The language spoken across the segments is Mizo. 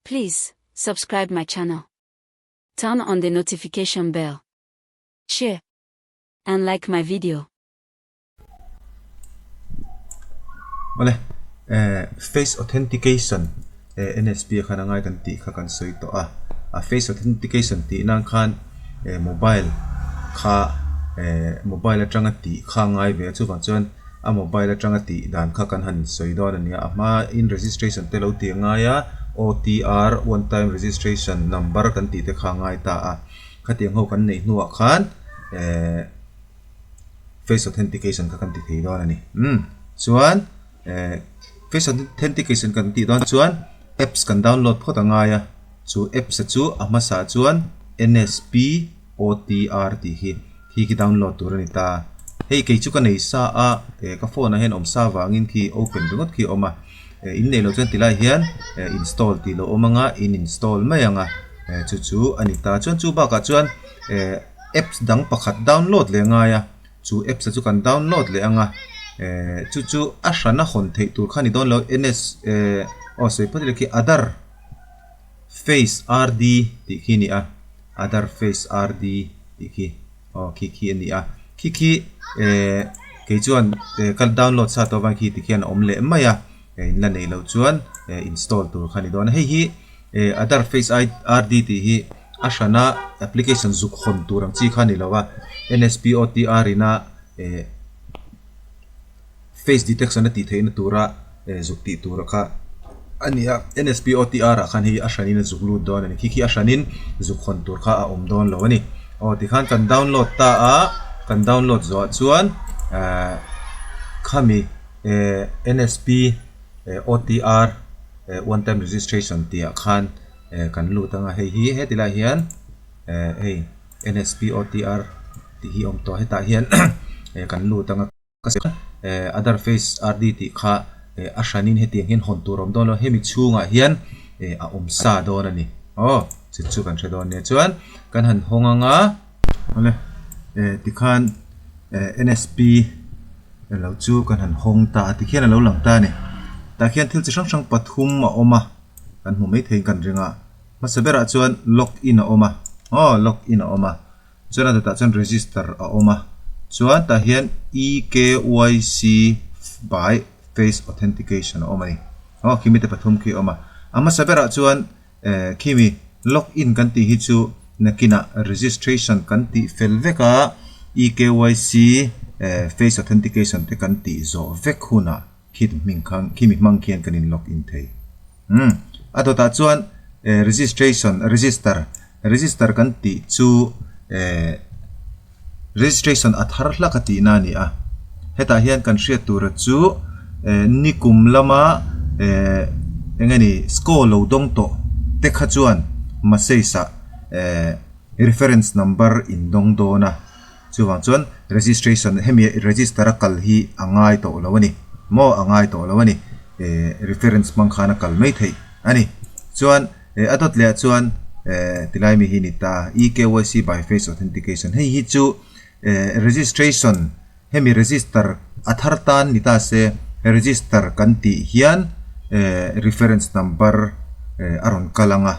Please, subscribe my channel. Turn on the notification bell. Share. And like my video. Awle, eh, face authentication eh, NSP a khan a ngai kan tih kha kan sawi tawh a. A face authentication tih nan khan eh, mobile kha eh, mobile atanga tih kha a ngai ve a, chuvang chuan a mobile atanga tih dan kha kan han sawi dawn a ni a, a hma in registration te lo tih a ngai a, OTR one time registration number kan tih te kha a ngai ta a, khatiang ho kan neih hnuah khan ehh face authentication kha kan ti thei dawn a ni umm chuan ehh face authentication kan tih dawn chuan apps kan download phawt a ngai a, chu apps a chu a hmasa chuan N_S_P OTR tih hi khi khi download tur a ni ta. Hei kei chu ka nei sa a, eh ka phone ah hian awm sa vangin khi open ringawt khi a awm a, eh in neih loh chuan tilai hian eh install tih lo awm anga in install mai ang a, eh chu chu a ni ta. Chuan chu bakah chuan eh apps dang pakhat download leh a ngai a, chu apps a chu kan download leh ang a, eh chu chu a hran a hawn theih tur kha a ni dawn lo N S eh aw sawi phawt ila khi Aadhaar Face RD tih khi a ni a, Aadhaar Face RD tih khi aw khi khi a ni a, khi khi eh kei chuan eh ka download sa tawh avang khi tikhian a awm leh mai a, eh in la neih loh chuan eh install tur kha a ni dawn a, hei hi eh Aadhaar Face RD tih hi a hrana application zuk hawn tur ang chi kha a ni lo a, N_S_P_O_T_R ina eh Face detection a tih theihna tura zuk tih tura kha a ni a, NSPOTR ah khan hei a hranin a zuk lut dawn a ni, khi khi a hranin zuk hawn tur kha a awm dawn lo a ni. Aw tikhan kan download ta a, kan download zawh chuan ehh khami ehh NSPOTR one time registration tih ah khan ehh kan lut ang a, hei hi heti lai hian ehh hei NSPOTR tih hi a awm tawh a, hetah hian ehh kan lut ang a. Ka sawi a, eh Aadhaar Face RD tih kha eh a hranin hetiang hian hawn tur a awm dawn lo, hemi chhungah hian eh a awm sa dawn a ni. Aw chu chu kan hre dawn nia chuan kan han hawng ang a, awle eh tikhan eh N_S_P lo chu kan han hawng ta a tikhian a lo lang ta a ni. Tah khian thil chi hrang hrang pathum a awm a, kan hmu maithei kan ring a, hmasa berah chuan log in a awm a, aw log in a awm a. Chuan a dawtah chuan register a awm a, chuan tah hian eKYC by face authentication a awm a ni. Aw khimi te pathum khi a awm a, a hmasa berah chuan eh khimi log in kan tih hi chu nakinah registration kan tih fel vek a, eKYC eh face authentication te kan tih zawh vek hunah khi hming khan khimi hmang khian kan in log in thei. Umm a dawtah chuan eh registration register Register kan tih chu eh registration a thar hlak a tihna a ni a, hetah hian kan hriat tura chu eh nikum lama eh eng nge ni score lo dawng tawh te kha chuan message ah eh reference number in dawng dawn a, chuvang chuan registration hemi register a kal hi a ngai tawh lo a ni maw a ngai tawh lo a ni eh reference hmang khan a kal mai theih a ni chuan. Eh a dawt leh ah chuan eh tilai mi hi ni ta eKYC by face authentication hei hi chu eh registration hemi register a thar tan ni ta se register kan tih hian eh reference number eh a rawn kal ang a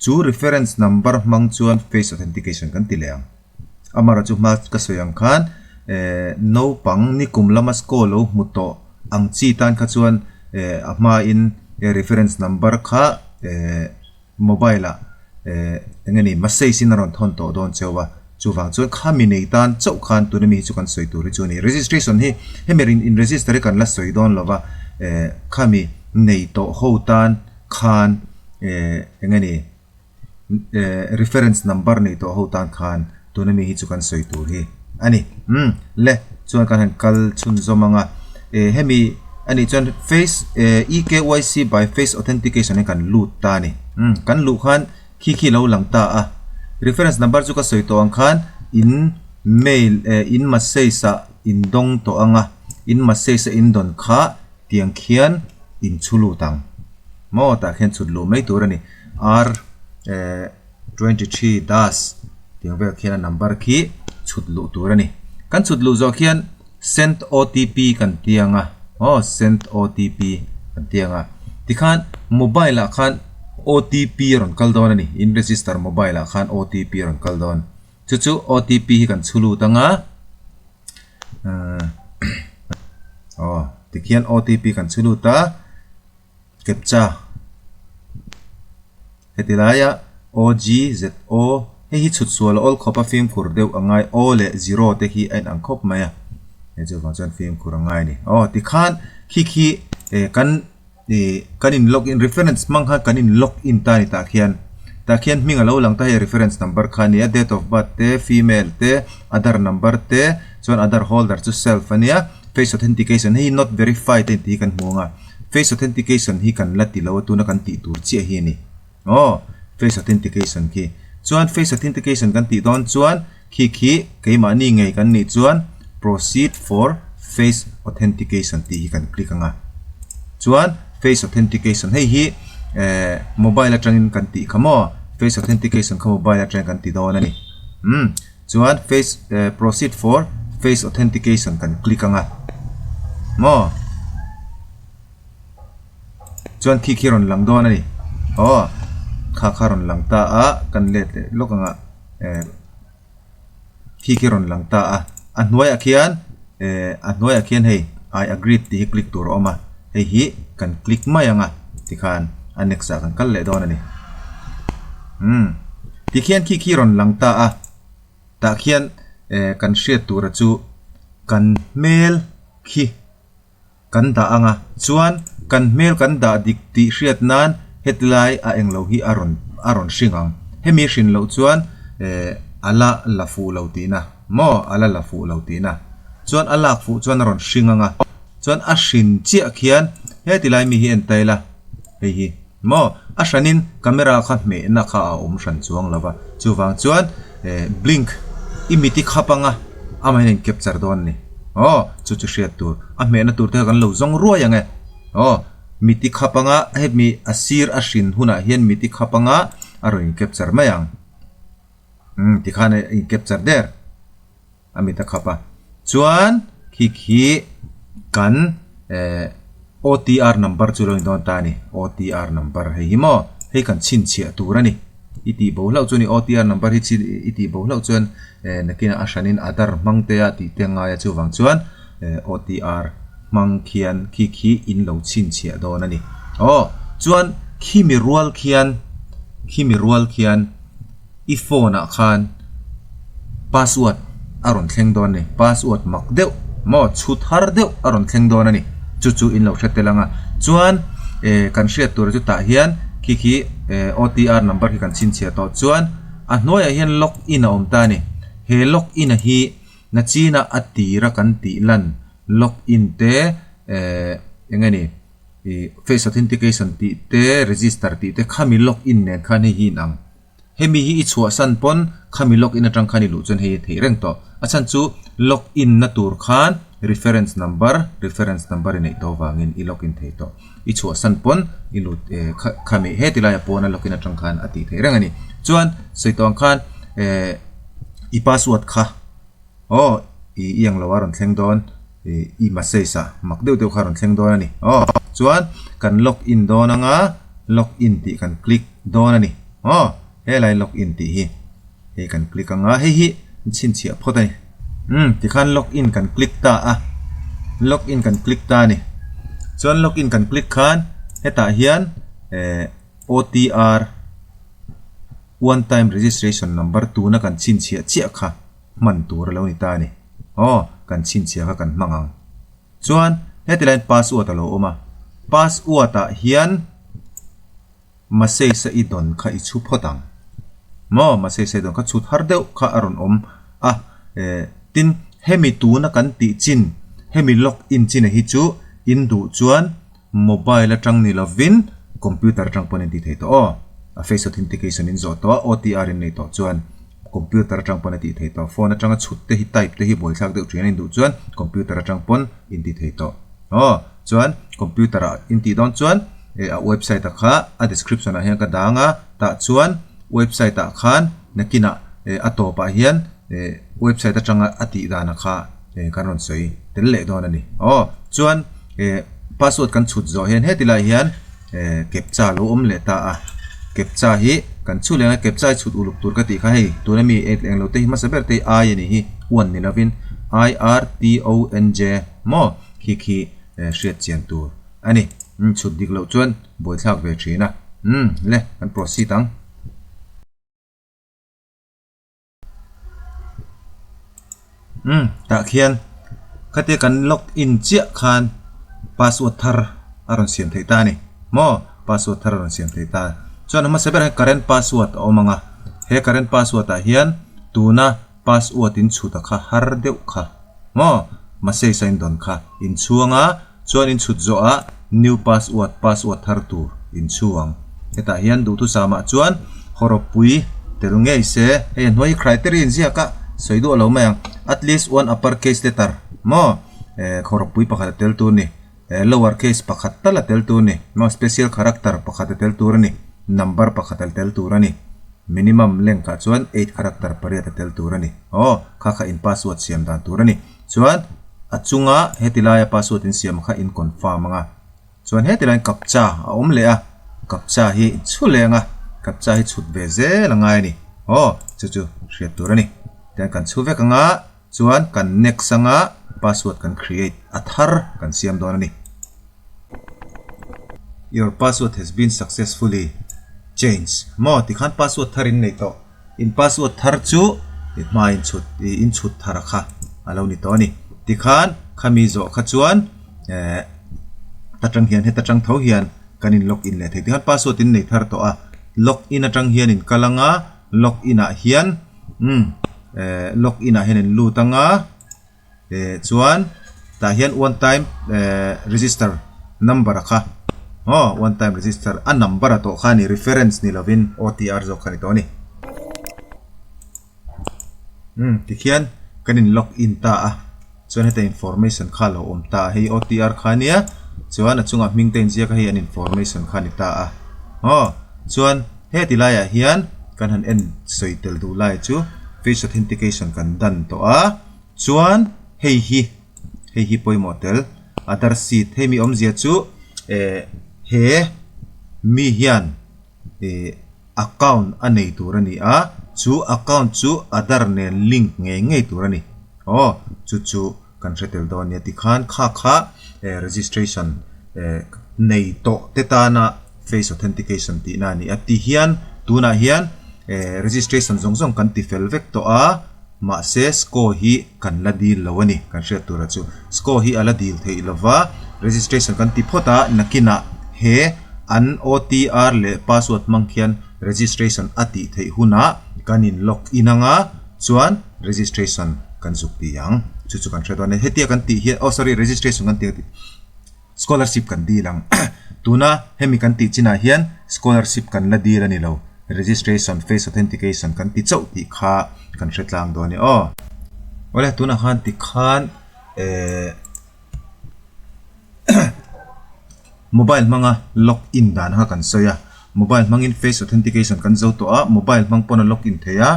chu reference number hmang chuan face authentication kan ti leh ang amaherawhchu chu hma ka sawi ang khan eh naupang nikum lama score lo hmu tawh ang chi tan kha chuan eh a hmain reference number kha eh mobile ah eh eng nge ni message in a rawn thawn tawh dawn cheu a chuvang chuan khami nei tan chauh khan tuna mi hi chu kan sawi tur hi chu a ni registration hi hemi in register hi kan la sawi dawn lo va eh khami nei tawh ho tan khan eh eng nge ni. Reference number nei tawh ho tan khan tuna mi hi chu kan sawi tur hi a ni. Umm le chuan kan han kal chhun zawm ang a, eh hemi a nih chuan face eh eKYC by face authentication hi kan lut ta a ni. Umm kan luh khan khi khi lo lang ta a, reference number chu ka sawi tawh ang khan in mail eh in message ah in dawng tawh ang a, in message a in dawn kha tiang khian in chhu lut ang. Maw tah khian chhut luh mai tur a ni. R eh 23 dash tiang vel khian a number khi chhut luh tur a ni. Kan chhut luh zawh khian send OTP kan ti ang a, aw send OTP kan ti ang a. Tikhan mobile ah khan OTP a rawn kal dawn a ni. In register mobile ah khan OTP a rawn kal dawn. Chu chu OTP hi kan chhu lut ang a, aw tikhian OTP kan chhu lut a, captcha heti laia OGZO hei hi chhut sual a awl khawp a fimkhur deuh a ngai O leh zero te hi a inang khawp mai a, hei chuvang chuan fimkhur a ngai a ni. Aw tikhan khi khi kan Ih kan in log in reference hmang khan kan in log in ta a ni tah khian tah khian hming a lo lang ta hei reference number kha a ni a date of birth te female te aadhar number te chuan aadhar holder chu self a nia face authentication hei hi not verified a intih hi kan hmu ang a face authentication hi kan la ti lo a tuna kan tih tur chiah hi a ni aw face authentication khi chuan face authentication kan tih dawn chuan khi khi keimahni ngei kan nih chuan proceed for face authentication tih hi kan click ang a chuan face authentication hei hi eh mobile atangin kan tih kha maw face authentication kha mobile atangin kan ti dawn a ni umm chuan face eh proceed for face authentication kan click ang a maw. Chuan khi khi rawn lang dawn a ni. Aw kha kha rawn lang ta a, kan let leh lawk ang a eh khi khi rawn lang ta a, a hnuaiah khian eh a hnuaiah khian hei I agree tih hi click tur a awm a, hei hi kan click mai ang a tikhan a next ah kan kal leh dawn a ni. Umm tikhian khi khi rawn lang ta a, tah khian eh kan hriat tura chu kan hmel khi. Kan dah ang a, chuan kan hmel kan dah dik tih hriat nan hetilai a englo hi a rawn a rawn hring ang. Hemi hrin loh chuan eh a la la fuh lo tihna maw a la la fuh lo tihna. Chuan a lak fuh chuan a rawn hring ang a, chuan a hrin chiah khian hetilai mi hi en ta ila hei hi. Maw? A hranin camera kha hmehna kha a awm hran chuang lo va, chuvang chuan blink i mit i khap anga amahin a in capture dawn a ni. Aw, chu chu hriat tur. A hmehna tur te kha kan lo zawng ruai ang e. Aw, mit i khap anga hemi a sir a hrin hunah hian mit i khap anga a rawn in capture mai ang. Umm tikhan a in capture der. A mit a khap a. Chuan khi khi kan eh OTR number chu lo ni dawn ta a ni. OTR number hei hi maw hei kan chhinchhiah tur a ni. I tih bo hlauh chu ni OTR number hi chhin i tih bo hlauh chuan eh nakinah a hranin Aadhaar hmang te a tih te ngai a chuvang chuan eh OTR hmang khian khi khi in lo chhinchhiah dawn a ni. Aw chuan khimi rual khian khimi rual khian. I phone ah khan password a rawn thleng dawn a ni, password mak deuh maw chhut har deuh a rawn thleng dawn a ni, chu chu in lo hre tel ang a, chuan eh kan hriat tur chu tah hian khi khi eh OTR number khi kan chhinchhiah tawh chuan a hnuaiah hian log in a awm ta a ni, he log in a hi nachina a tira kan tih lan log in te eh eng nge ni. Ih face authentication tih te register tih te khami log in nen khan hei hi inang. Hemi hi i chhuahsan pawn khami log in atang khan i luh chuan hei a theih reng tawh. A chhan chu log in na tur khan reference number reference number i neih tawh vangin i log in thei tawh. I chhuahsan pawn i lut eh khami heti laia pawna log in atang khan a tih theih reng a ni. Chuan sawi tawh ang khan eh i password kha. Aw, i i ang lo a rawn thleng dawn, i i message ah mak deuh deuh kha a rawn thleng dawn a ni. Aw, chuan kan log in dawn anga log in tih kan click dawn a ni. Aw, helai log in tih hi hei kan click anga hei hi chhinchhiah phawt a ni. Umm, tikhan log in kan click ta a, log in kan click ta a ni. Chuan log in kan click khan hetah hian eh OTR one time registration number tuna kan chhinchhiah chiah kha. hman tur a lo ni ta a ni. Aw, kan chhinchhiah kha kan hmang ang. Chuan, heti laiin password a lo awm a. Password ah hian message a i dawn kha i chhu phawt ang. Maw, message a i dawn kha chhut har deuh kha a rawn awm a. Eh, tin, hemi tuna kan tih chin, hemi log in chin a hi chu in duh chuan Mobile atang ni lovin computer atang pawn in ti thei tawh aw. A face authentication in zawh tawh a, OTR in nei tawh chuan computer atang pawn a tih thei tawh. Phone atanga chhut te hi type te hi buaithlak deuh thin a in duh chuan computer atang pawn in ti thei tawh aw. Chuan computer ah in tih dawn chuan eh a website ah kha a description ah hian ka dang a, tah chuan website ah khan nakinah eh a tawpah hian eh website atanga a tih dan ah kha eh kan rawn sawi tel leh dawn a ni aw. Chuan eh password kan chhut zawh hian heti lai hian eh captcha lo awm leh ta a. Captcha hi kan chhut leh ang a, captcha hi chhut uluk tur ka tih kha hei tuna mi eng lo te hi hmasa ber te hi I a nih hi one ni lovin I R T O N J maw khi khi hriat chian tur a ni. Umm chhut dik loh chuan buaithlak ve thin a. Umm le kan proceed ang. Umm tah khian khatia kan log in chiah khan password thar a rawn siam theih ta a ni maw password thar a rawn siam theih ta chuan a hmasa berah hian current password a awm ang a he current password ah hian tuna password in chhut a kha har deuh kha maw message a in dawn kha in chhuang a chuan in chhut zawh ah new password password thar tur in chhu ang. Hetah hian duhthusam ah chuan hawrawppui tel ngei se hei a hnuai hi criteria in ziak a sawi duah lo mai ang at least one upper case letter maw eh hawrawppui pakhat a tel tur a ni eh lower case pakhat tal a tel tur a ni maw special character pakhat a tel tur a ni number pakhat a tel tur a ni minimum length ah chuan eight character pariat a tel tur a ni aw kha kha in password siam dan tur a ni. Chuan a chunga heti laia password in siam kha in confirm anga chuan heti laiin captcha a awm leh a captcha hi in chhu leh anga captcha hi chhut ve zel a ngai a ni aw chu chu hriat tur a ni tiang kan chhu vek anga chuan kan next anga password kan create a thar kan siam dawn a ni. Your password has been successfully changed maw tikhan password thar in nei tawh. In password thar chu i hma in chhut ih in chhut thar a kha a lo ni tawh a ni. Tikhan khami zawh kha chuan eh ta tang hian heta tang tho hian kan in log in leh thei. Tikhan password in nei thar tawh a, log in atang hian in kal ang a, log in ah hian umm eh log in ah hian in lut ang a. Eh chuan tah hian one time eh register number a kha aw one time register a number a tawh kha a ni reference ni lovin OTR zawk kha a ni tawh a ni. Umm tikhian kan in log in ta a chuan heta information kha a lo awm ta a hei OTR kha a nia chuan a chungah hming te inziak a hei an information kha a ni ta a aw chuan heti laiah hian kan han en sawi tel duh lai chu face authentication kan dan tawh a. Chuan hei hi hei hi pawimawh tel Aadhaar seat hei mi awmzia chu eh he mi hian ih account a nei tur a ni a chu account chu Aadhaar nen link ngei ngei tur a ni aw chu chu kan hre tel dawn nia tikhan kha kha eh registration eh nei tawh te tana face authentication tihna a ni a tihian tunah hian eh registration zawng zawng kan ti fel vek tawh a. Mahse score hi kan la dil lo a ni, kan hriat tura chu. Score hi a la dil theih lova, registration kan ti phawt a, nakinah he an OTR leh password hmang khian registration a tih theih hunah kan in log in anga chuan registration kan zuk ti ang. Chu chu kan hre dawn a ni. Hetia kan tih hian, oh sorry registration kan tih Scholarship kan dil ang. Tuna hemi kan tih chinah hian scholarship kan la dil a ni lo. Registration, face authentication kan ti chauh tih kha kan hre tlang dawn e aw. Awle tunah khan tikhan eh mobile hmanga log in dan kha kan sawi a. Mobile hmangin face authentication kan zo tawh a, mobile hmang pawn a log in thei a.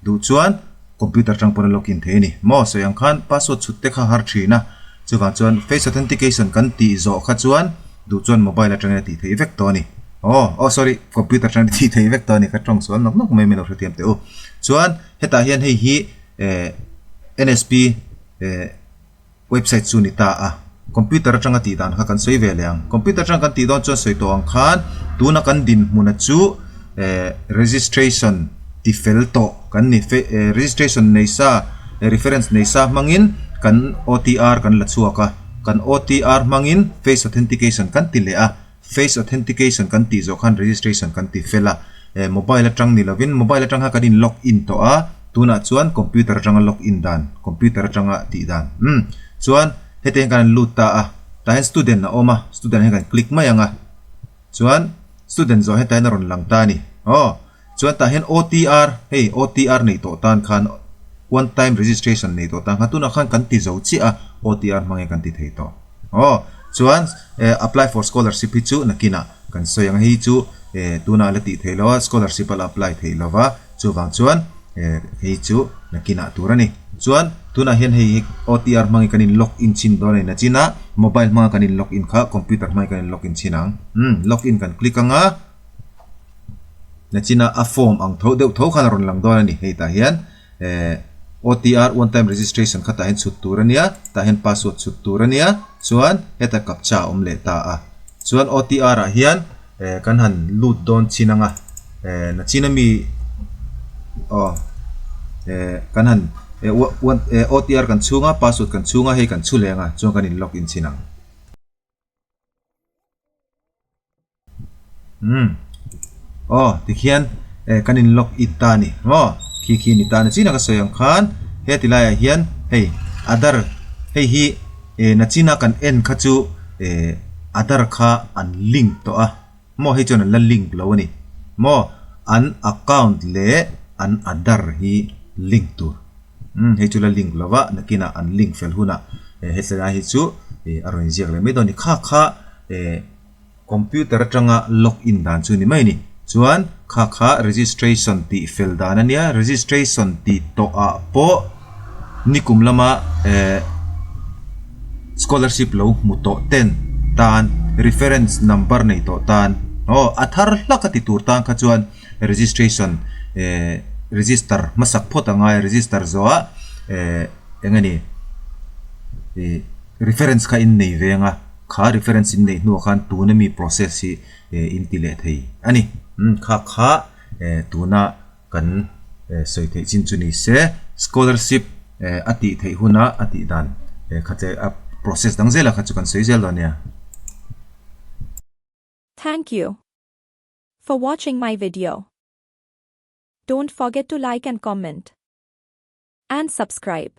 Duh chuan computer atang pawn a log in thei a ni. Maw sawi ang khan password chhut te kha har thin a, chuvang chuan face authentication kan tih zawh kha chuan duh chuan mobile atangin a tih theih vek tawh a ni. Aw oh sorry computer atangin a tih theih vek tawh a ni ka tawng sual nawk nawk mai mai lo hrethiam teh u. Chuan hetah hian hei hi eh N_S_P eh. Website chu ni ta a, computer atanga tih dan kha kan sawi ve leh ang. Computer atanga kan tih dawn chuan sawi tawh ang khan tuna kan dinhmuna chu eh registration ti fel tawh kan ni. Eh registration nei sa, reference nei sa hmangin kan OTR kan la chhuak a, kan OTR hmangin face authentication kan ti leh a. Face authentication kan tih zawh khan registration kan ti fel a, eh mobile atang ni lovin mobile atang kha kan in log in tawh a, tunah chuan computer atanga log in dan, computer atanga tih dan umm chuan heti hian kan han lut ta a, tah hian student a awm a, student hian kan click mai ang a, chuan student zawh hetah hian a rawn lang ta a ni aw. Chuan tah hian OTR, hei OTR nei tawh tan khan one time registration nei tawh tan khan tunah khan kan ti zo chiah a, OTR hmangin kan ti thei tawh. Aw, chuan eh apply for scholarship hi chu nakinah kan sawi ang a, hei chu eh tunah la tih theih lo a, scholarship a la apply theih lo va, chuvang chuan eh hei chu nakinah tur a ni. Chuan tunah hian hei hi OTR hmangin kan in log in chhin dawn a ni nachinah mobile hmanga kan in log in kha computer hmangin kan in log in chhin ang. Umm log in kan click ang a. Nachina a form ang tho deuh tho khan a rawn lang dawn a ni. Hei tah hian eh OTR one time registration kha tah hian chhut tur a nia, tah hian password chhut tur a nia, chuan heta captcha a awm leh ta a. Chuan OTR ah hian eh kan han lut dawn chin ang a, eh nachina mi aw eh kan han eh one eh OTR kan chhung a, password kan chhung a, hei kan chhu leh ang a, chuan kan in log in chin ang. Umm aw tikhian eh kan in log in ta a ni maw khi khi ni ta a ni chin a ka sawi ang khan heti laiah hian hei adar hei hi eh nachina kan en kha chu eh adar kha an link tawh a maw hei chuan an la link lo a ni maw an account leh an adar hi link tur umm hei chu la link lo va nakinah an link fel hunah eh hetlai hi chu eh a rawn inziak leh mai dawn a ni kha kha eh. Computer atanga log in dan chu ni mai a ni. Chuan kha kha registration tih fel dan a nia, registration tih tawh ah pawh nikum lama eh scholarship lo hmu tawh ten tan reference number nei tawh tan aw a thar hlak a ti tur tan kha chuan registration eh register hmasak phawt a ngai a, register zawh ah eh eng a ni ih reference kha in nei veng a. Kha reference in neih hnuah khan tuna mi process hi in ti leh thei a ni. Kha kha tuna kan sawi theih chin chu ni se scholarship a tih theih huna a tih dan kha che a process dang zela kha chu kan sawi zel dawn nia. Thank you for watching my video. Don't forget to like and comment and subscribe.